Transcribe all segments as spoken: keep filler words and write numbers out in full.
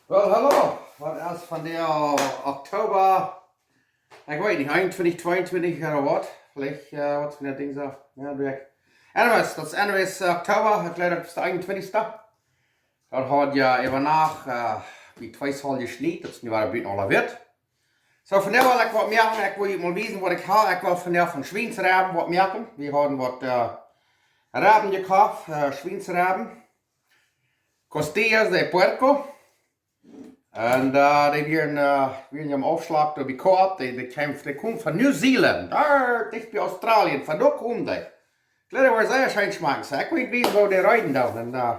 Well, hallo. Waut es vondoag, Oktoba? Ekj weet nich, eenuntwintich, tweeuntwintich ooda waut. Veleicht, äh, waut fa een Dinkjstag. Jo, du, ekj. Anyways, daut es anyways, äh, Oktoba. Ekj jleew daut es de eenuntwintichste. Daut haft jo äwa Nacht, äh, bie twee Zoll jeschniet. Daut es nu aul een bät aul wiet. Soo, vondoag well ekj waut moaken. Ekj well junt mol wiesen waut ekj hab. Ekj well vondoag von Schwiensrebben waut moaken. Wie hauden waut, äh, Rebben jekoft, äh, Schwiensrebben. Costillas de puerco. Un, äh, dee wieren, äh, wieren aum Aufschlag doa bie Coop. Dee, dee kjeemen, dee komen von New Zealand, doa dicht bie Australien, von doa komen dee. Ekj jleew, dee woaren sea scheen schmakjen. Soo, ekj weet nich, woo dee reinen doonen. Un, äh,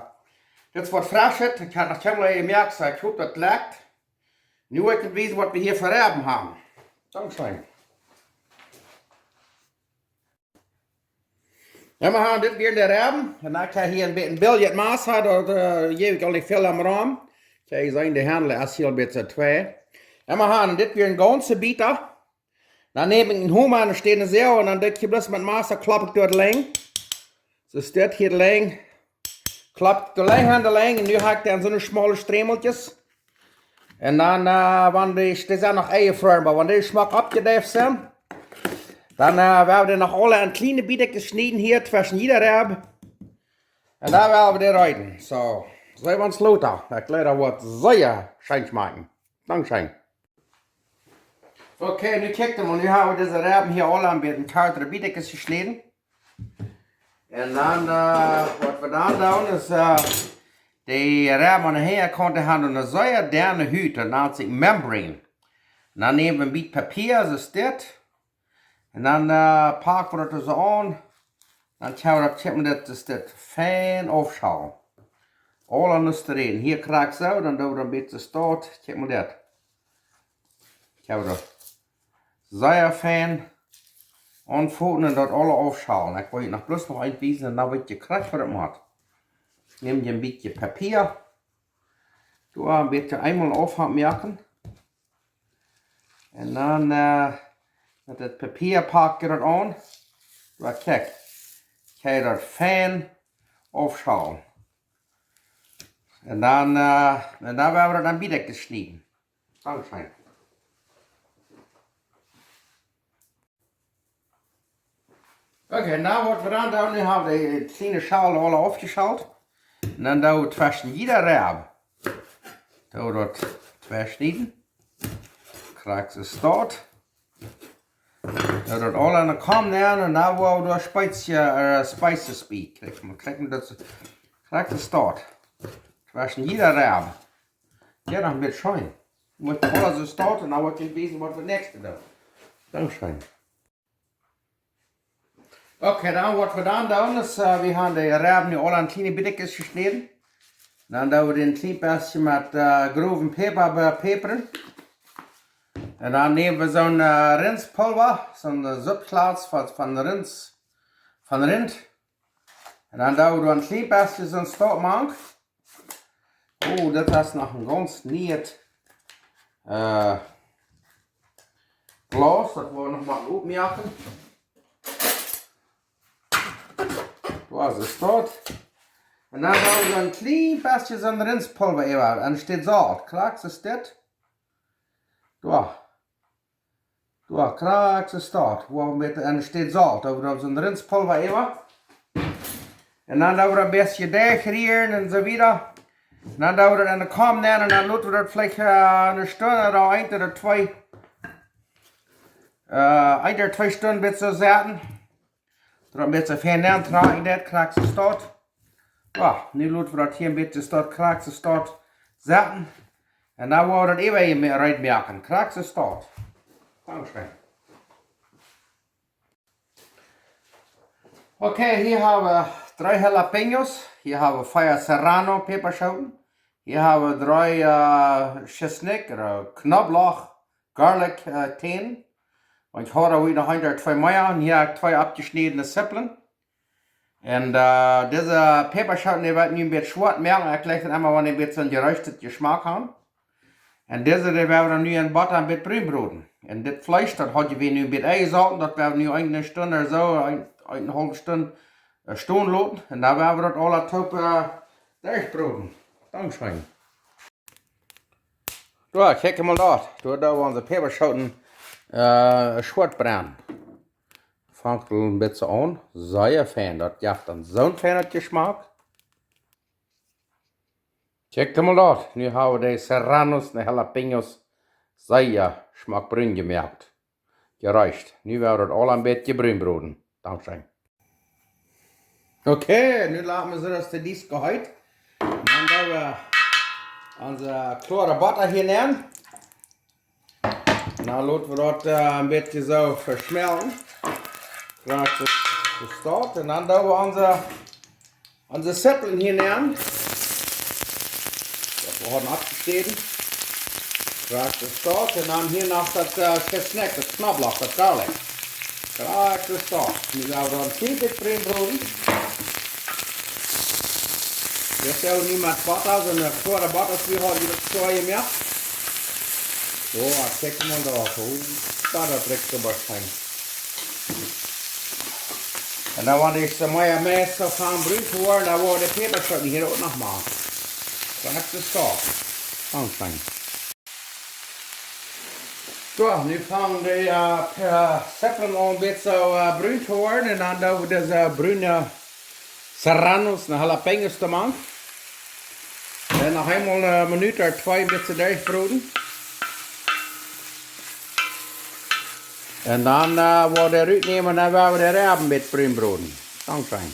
dit es waut Freschet. Ekj hab noch kjeenmol jemoakt, soo ekj hop, daut jlikjt. Nu woa ekj junt wiesen waut wie hia fa Rebben haben. Dankscheen. Jo, wie haben dit wia de Rebben. Un dan kjrie jie hia een bät een Billard Massa, doa, äh, jeef ekj aul nich väl aun rom. Kjenn jie seenen, de Handel es hia een bät twee. Jo, wie haben dit wia een gaunze Bieta. Dan näm ekj een Homa un stell hee soo, un dan doo ekj hia bloos met Massa, klop ekj doa de Lenj. Soo steit hia de Lenj. Klop ekj de Lenj aun de Lenj, un nu hab ekj dan soone schmale Strämelkjes. Un dan, äh, wan dee, dee sent noch eefriesch, oba wan dee schmock oppjedeift sent, dan, äh, woa wie dee noch aule en kjliene Bietkjes schnieden hia tweschen jieda Reb. Un dan woa wie dee reinen. Soo, seenen wie ons lota. Ekj jleew daut woat sea scheen schmakjen. Dankscheen. Okay, nu kjikjt mol, nu hab wie dise Rebben hia aule en bät korte Bietkjes jeschnäden. Un dan, äh, waut wie dan doonen es, äh, de Rebben aun de Hinjakaunt haben eene sea denne Hut, daut nant sikj Membrane. Un dan näm wie een bät Papia, soo es dit. Un dan, äh, pak wie daut soo aun. Dan kjenn wie daut, kjenn wie daut, daut es dit fein aufschalen. Aule aun ons to räden. Hia krakjt soo, dan doo wie een bät stoat. Kjikj mol dit. Ekj hab daut sea fein aunfoten un daut aule aufschalen. Ekj well junt noch bloos noch eent wiesen un dan weet jie krakjt waut daut moakt. Näm jie een bät Papia. Doa een bät eemol aufmoaken. Un dan, äh, met daut Papia pak jie daut aun. Doa, kjikj. Kjenn jie daut fein aufschalen. Un dan, äh, un dan woa wie daut en Bietkjes schnieden. Dankscheen. Okay, nu waut wie dan doonen, nu hab wie de kjliene Schal aule aufjeschalt. Un dan doo wie tweschen jieda Reb. Doo wie daut twee schnieden. Krakjt soo stoat. Doo wie daut aule aun de Kaum nämen un dan woa wie doa Spezia, äh, Spices bie. Kjikj mol, kjikj mol daut, krakjt soo stoat. Tweschen jieda Reb. Jo, dan woat scheen. Mott aules soo stoat un dan woa ekj junt wiesen waut wie daut näakjste doonen. Dankscheen. Okay, dan waut wie dan doonen es, äh, wie haben de Rebben nu aule en kjliene Bietkjes jeschnäden. Dan doo wie dee een kjlien bät met, äh, growen Päpa bepäpren. Un dan näm wie soon, äh, Rintspulva, soon, äh, Suppglas von, von Rint, von Rint. Un dan doo wie een kjlien bät soon Stoat mank. Oh, dit es noch een gaunz nieet, äh, Glaus, daut woa wie noch mol opmoaken. Doa es daut stoat. Un dan doo wie een kjlien bät soon Rintspulva äwa. Un steit Solt. Krakjt soo es dit. Doa. Doa, krakjt soo stoat. Woa wie met, un steit Solt. Doa woat soon Rintspulva äwa. Un dan doo wie een bät Deich rieren un soo wieda. Un dan doo wie daut en de Kaum nämen un dan lot wie daut veleicht, äh, eene Stund ooda eent ooda twee, äh, eent ooda twee Stunden bät soo sitten. Daut een bät fein auntrakjen deit, krakjt soo stoat. Jo, nu lot wie daut hia een bät stoat, krakjt soo stoat sitten. Un dan woa wie daut äwa reed moaken, krakjt soo stoat. Dankscheen. Okay, hia hab wie dree Jalapeños, hia hab wie vea Serrano Päpaschooten, hia hab wie dree, äh, Tschesnikj ooda Knoblauch, Garlic, äh, Tänen. Un ekj hab hia noch een ooda twee mea. Un hia hab ekj twee aufjeschnädne Zippeln. Un, äh, dise Päpaschooten, dee woa wie nu een bät schwoat moaken. Ekj jleich daut emma, wan dee een bät soon jereestet Jeschmack haben. Un dise, dee woa wie dan nu en Botta een bät brun broden. Un dit Fleesch, daut haud wie nu een bät enjesolten. Daut woa wie nu eene Stund ooda soo, een, eene haulwe Stund, äh, stonen loten. Un dan woa wie daut aula toop, äh, derchbroden. Dankscheen. Jo, kjikj mol daut. Doa, doa woaren de Päpaschooten, äh, schwoat brennen. Fangt een bät aun. Sea fein. Daut jeft dan soon feinen Jeschmack. Kjikj mol daut. Nu hab wie de Serranos un de Jalapeños sea schmock brun jemoakt. Jereischt. Nu woa wie daut aul een bät brun broden. Dankscheen. Okay, nu lot wie see daut de Disk heet. Dan doo wie onse kloare Botta hia nenn. Dan lot wie daut, äh, een bät soo veschmelten. Krakjt soo, soo stoakj. Un dan doo wie onse onse Zippeln hia nenn. Daut wie hauden aufjeschnäden. Krakjt soo stoakj. Un dan hia noch daut, äh, Jeschmack, daut Knoblauch, daut Garlic. Krakjt soo stoakj. Nu woa wie daut een bät brun broden. Wie doonen nu met Botta, soone kloare Botta, aus wie hauden daut kloa jemoakt. Soo, kjikj mol doa. Oh, daut rikjt soo waut fein. Un dan, wan dee soo mea, mea soo fein brun woaren, dan woa wie de Päpaschooten hia uk noch moaken. Soo, daut es soo. Aunfangen. Soo, nu fangen de, äh, Pe-, Zippeln aun een bät soo, äh, brun to woaren. Un dan doo wie dise brune Serranos un Jalapeños doamank. Dan noch eemol eene Minut ooda twee een bät derchbroden. Un dan, äh, woa wie dee rutnämen un dan woa wie de Rebben een bät brun broden. Dankscheen.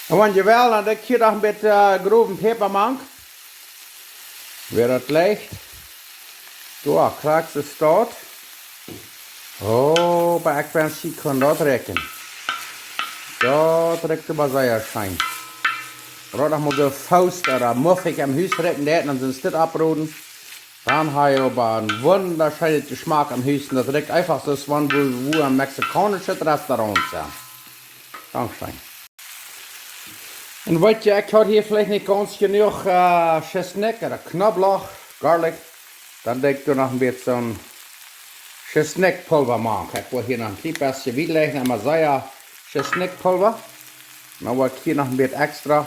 Un wan jie wellen, dan doo ekj hia noch een bät, äh, growen Päpa mank. Wea daut leicht. Soo, krakjt soo stoakj. Oh, oba ekj wensch, jie kunnen daut rikjen. Daut rikjt oba sea scheen. Wan daut noch mol soo fein ooda muffig em Hus rikjen deit, dan sent dit oproden. Dan hab jie oba een wundascheenet Jeschmack em Hus. Un daut rikjt eefach soo aus wan wie, wie een mexikaunischet Restaurant sent. Dankscheen. Un weet jie, ekj haud hia veleicht nich gaunz jenuach, äh, Jeschmack ooda Knoblauch, Garlic. Dan doo ekj doa noch een bät soon Jeschmackpulva mank. Ekj well hia noch een kjlien bät Wiet läajen un Masaya Jeschmackpulva. Dan woa ekj hia noch een bät extra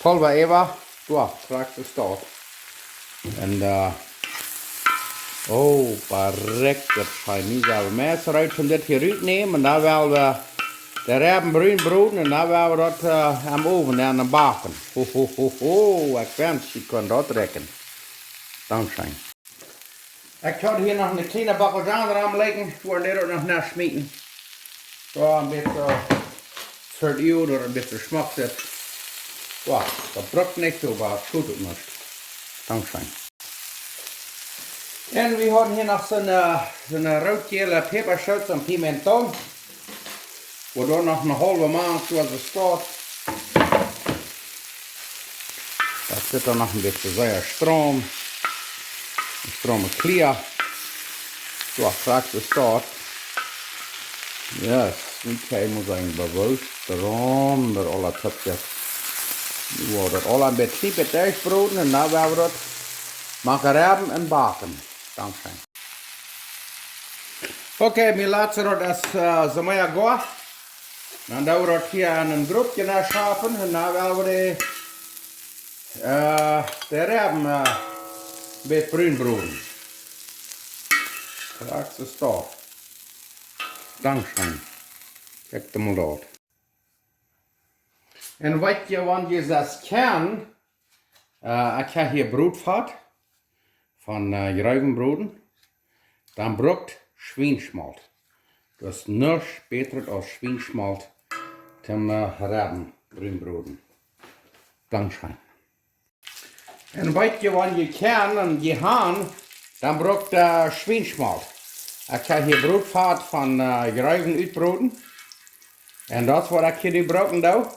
Pulva äwa. Soo, krakjt soo stoakj. Un, äh, oh, oba rikjt daut scheen. Nu sent wie meist reed om dit hia rut to nämen. Un dan woa wie de Rebben brun broden. Un dan woa wie daut, äh, em Owen aun backen. Ho, ho, ho, ho. Ekj wensch, jie kunnen daut rikjen. Dankscheen. Ekj haud hia noch een kjlienen Bockeljan doaraun lijen, wua wie daut noch nenschmieten. Soo een bät, äh, fa daut Uagen ooda een bät schmock sitt. Jo, daut brukt nich soo waut, daut deit nuscht. Dankscheen. Un wie haben hia noch soone, äh, soone rootjäle Päpaschoot, soon pimentón. Wua doa noch eene haulwe Mank, soo aus et steit. Daut sitt dan noch een bät sea straum. Een straum Klia. Soo, krakjt soo steit. Yes, nu kjenn wie sajen, bewusst straum, daut aules toop sitt. Nu woa wie daut aul een bät, kjlien bät derchbroden un dan woa wie daut moaken, Rebben un backen. Dankscheen. Okay, mien latste Rot es, äh, soo mea goa. Dan doo wie daut hia aun een Broot nenschaufen un dan woa wie de, äh, de Rebben, äh, bät brun broden. Krakjt soo steit. Dankscheen. Kjikj mol daut. Un weet jie, wan jie daut kjennen, äh, ekj hab hia Brotfat von, äh, Jreewen broden. Dan brukt Schwienschmolt. Daut es nuscht bätret aus Schwienschmolt toom, äh, Rebben brun broden. Dankscheen. Un weet jie, wan jie kjennen un jie haben, dan brukt, äh, Schwienschmolt. Ekj hab hia Brotfat von, äh, Jreewen utbroden. Un daut es waut ekj hia nu brucken doo.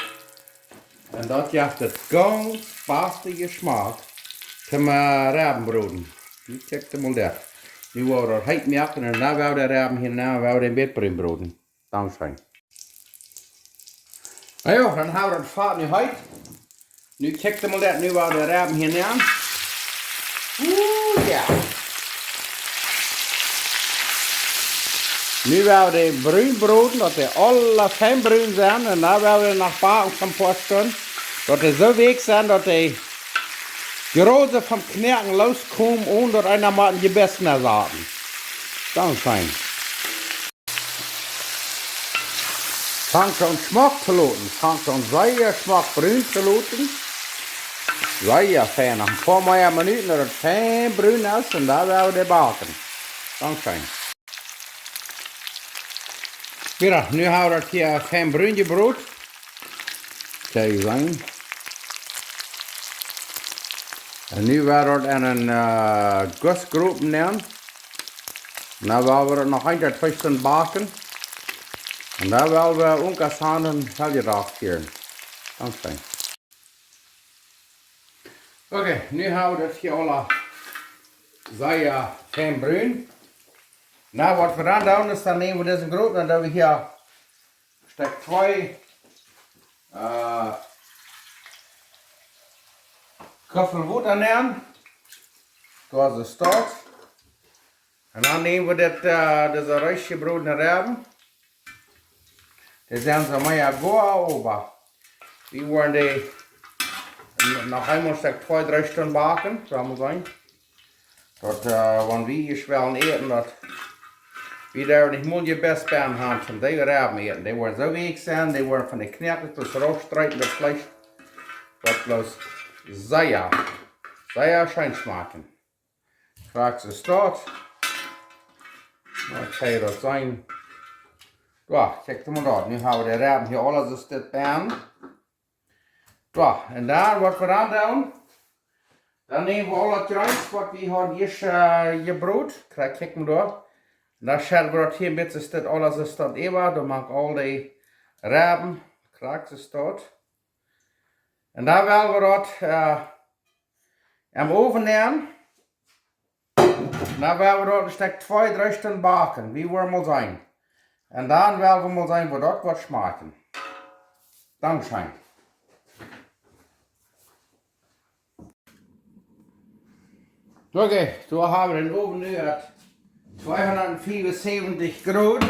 Un daut jeft daut gaunz baste Jeschmack toom, äh, Rebben broden. Nu kjikj mol daut. Nu woa wie daut heet moaken un dan woa wie de Rebben hia, dan woa wie dän bät brun broden. Dankscheen. Na jo, dan hab wie daut Fat nu heet. Nu kjikj mol daut, nu woa wie de Rebben hia nenn. Oeh, jo. Nu woa wie dee brun broden, daut dee aule fein brun sent. Un dan woa wie dee noch backen fa een poa Stund. Daut dee soo weekj sent, daut dee Jrod vom Knoaken loskomen, onen daut eena mott een Jebiss nenn saten. Dan fein. Fangt aun schmock to loten. Fangt aun sea schmock brun to loten. Sea fein. Noch een poa mea Minuten, daut daut fein brun es. Un dan woa wie dee backen. Dan fein. Mira, nu hab wie daut hia fein brun jebrot. Kjikj, seenen. Un nu woa wie daut en een, äh, Gussgropen nämen. Un dan woa wie daut noch een, twee Stunden backen. Un dan woa wie unkasanen Heljedag fieren. Dan fein. Okay, nu hab wie daut hia aula sea fein brun. Nu, waut wie dan doonen es, dan näm wie disen Gropen un dan doo wie hia Stekj twee, äh, Kuffel Wota nämen. Doa es daut. Un dan näm wie dit, äh, dise reesch jebrodne Rebben. Dee sent soo mea goa, oba wie woaren dee n-, noch eemol Stekj twee, dree Stunden backen, sell wie seenen. Daut, äh, wan wie hia wellen äten, daut, wie doa nich mol Jebiss bie haben, toom dee Rebben äten. Dee woaren soo weekj sennen, dee woaren von de Knoakes bloos raufstreeten, daut Fleesch woat bloos sea, sea scheen schmakjen. Krakjt soo es daut. Dan kjenn jie daut seenen. Jo, kjikj mol daut. Nu hab wie de Rebben hia aula soo steit bie. Jo, un dan waut wie dan doonen, dan näm wie aul daut Jreens waut wie hauden ieescht, äh, jebrot. Kjikj, kjikj mol doa. Un dan schedd wie daut hia een bät, es dit aules es daut äwa. Dan moak aul dee Rebben, krakjt soo es daut. Un dan woa wie daut, äh, em Owen nämen. Dan woa wie daut een Stekj twee, dree Stunden backen. Wie woaren mol seenen. Un dan woa wie mol seenen, woo daut woat schmakjen. Dan fein. Okay, doa hab wie dän Owen nu opp tweehundertfünfundsiebzig Grad.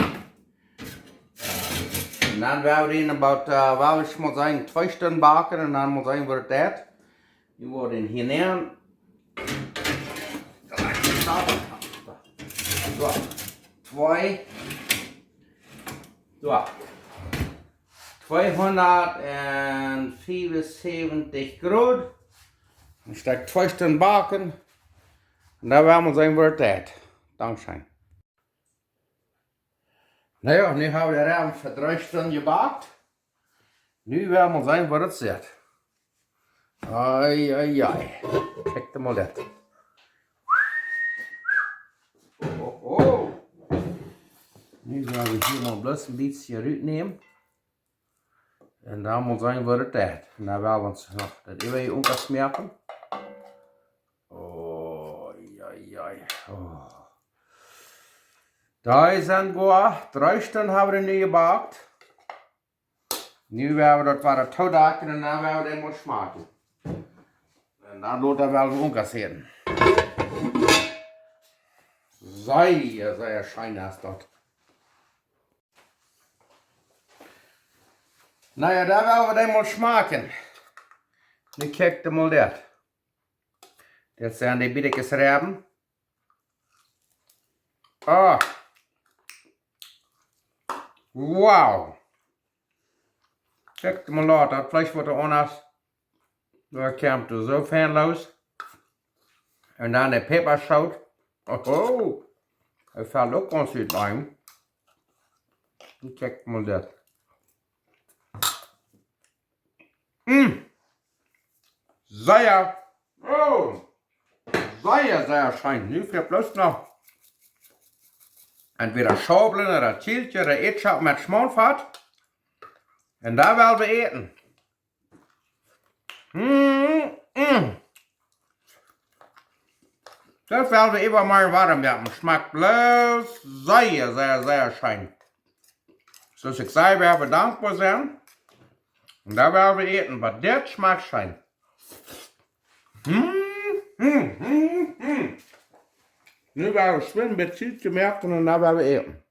Un dan woa wie dän about, äh, woa wie mol seenen, twee Stunden backen un dan mol seenen, woo daut deit. Nu woa wie dän hia nämen. Soo, twee. Soo. Tweehundertfünfundsiebzig Grad. Een Stekj twee Stunden backen. Un dan woa wie mol seenen, woo daut deit. Dankscheen. Na jo, nu hab wie de Rebben fa dree Stunden jebackt. Nu woa wie mol seenen, woo daut sitt. Ai, ai, ai. Kjikj mol dit. Oh, oh, oh. Nu woa wie hia mol bloos een bät rutnämen. Un dan mol seenen, woo daut deit. Un dan woa wie ons noch daut äwaje unjasmoaken. Oh, ai, ai, ai. Oh. Dee sent goa. Dree Stunden hab wie dee nu jebackt. Nu woa wie daut wada toodakjen un dan woa wie dän mol schmakjen. Un dan lota woa wie unjasmoaken. Sea, sea scheen es daut. Na jo, dan woa wie dän mol schmakjen. Nu kjikj mol dit. Dit sent de Bietekjes Rebben. Ah. Wow. Kjikj mol daut, daut Fleesch woat aundasch. Daut kjemt soo fein loos. Un dan de Päpaschoot. Oho. Dee felt uk gaunz goot aun. Un kjikj mol dit. Mm. Sea, oh, sea, sea scheen. Nu fält bloos noch entwäda Schaublen ooda Kjielkje ooda Ätschock met Schmauntfat. Un dan woa wie äten. Mm, mm. Daut woa wie emma wada moaken. Schmakjt bloos sea, sea, sea scheen. Soo aus ekj säd, wie woaren dankboa sennen. Un dan woa wie äten, oba dit schmakjt scheen. Mm, mm, mm, mm. Nu woa wie schwind een bät Kjielkje moaken un dan woa wie äten.